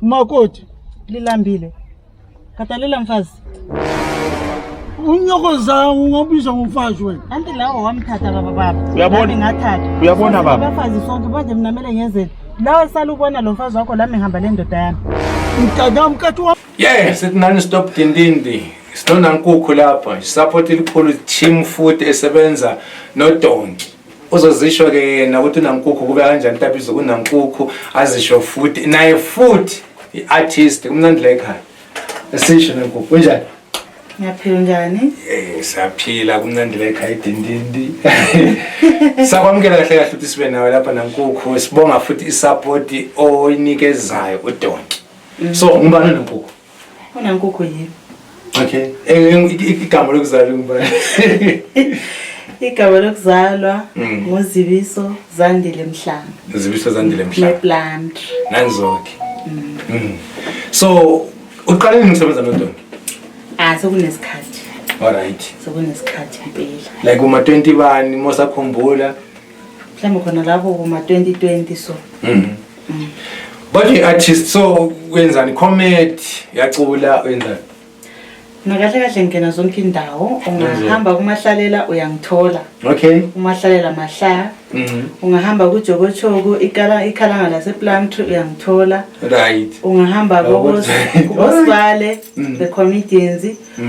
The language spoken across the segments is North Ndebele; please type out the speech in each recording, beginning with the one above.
Makoti lilambile. Katalela mfazi. Unyokoza ungabiza ngumfazi wena. Anti lawo wamthatha baba. Uyabona? Ngathatha. Uyabona baba? Abafazi sonke manje mina mele ngenzeni. Lawe sala ubona lo mfazi wakho la ngihamba le ndoda yami. Mtata mkathu wa. Yeah, sithi nani stop Dindindi. Sinona nkukhu lapha. Support elikhulu team food esebenza noDonki. Uzozisho ke yena ukuthi unankukhu kube kanjani tabizo kunankukhu azisho futhi naye futhi iartist kumnandi la ekhaya. Esisho nankukhu unjani? Ngiyaphila njani? Saphila kumnandi la ekhaya Dindindi. Sakwamukela kahle kahle ukuthi sibe nawe lapha nankukhu. Sibonga futhi isupport oyinikezayo uDonki. So ngubani nankukhu? Unankukhu yini? Okay. Igama lokuzalwa ngubani? Igama lokuzalwa ngoZibiso Zandile Mhlanga. Zibiso Zandile Mhlanga. Plant. Nanzoke. So uqale ukusebenza noDonki? Sekunesikhathi. Alright. Sekunesikhathi impela. Like uma 20 bani mosakhumbula? Mhlawumbe khona lapho kuma 2020 so. But you artist so wenzani comedy yacula wenzani? Nakahle kahle ngena zonke indawo ungahamba kumahlalela uyangithola. Okay. Umahlalela mahla. Ungahamba kuJokochoko ikhalanga lasePlant uyangithola. Right. Ungahamba kuBosibale the comedians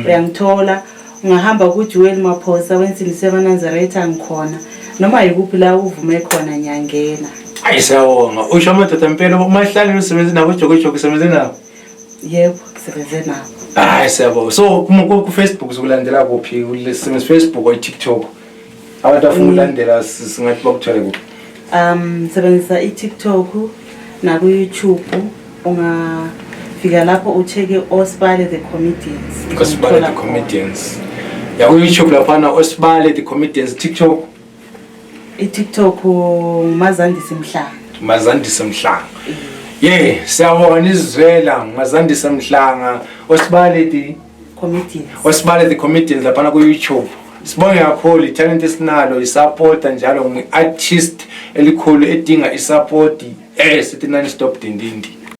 uyangithola. Ungahamba kuJewel Maphosa wensilise abananzerator ngikhona. Noma yikuphi la uvume khona nyangena. Ayisawonga. Usho amadoda impela umahlalela usebenza nabo uJokochoko usebenza nabo? Yebo, sebenze nabo. Siyabo. So ku Facebook ukulandela kuphi ulisebenzisa Facebook or TikTok? Abantu afuna ulandela singathi bakuthole kuphi? Sebenzisa iTikTok na ku YouTube ungafika lapho ucheke Osibale the Comedians. Osibale the Comedians. Ya ku YouTube lapha na Osibale the Comedians TikTok. iTikTok Mazandise Mhlanga. Mazandise Mhlanga. Yeah, siyabona izizwela Mazandise Mhlanga Osibale the Comedians. Osibale the Comedians lapha ku YouTube. Sibonge kakhulu italent esinalo isupport njalo ngi-artist elikhulu edinga isupport sithi nani stop Dindindi.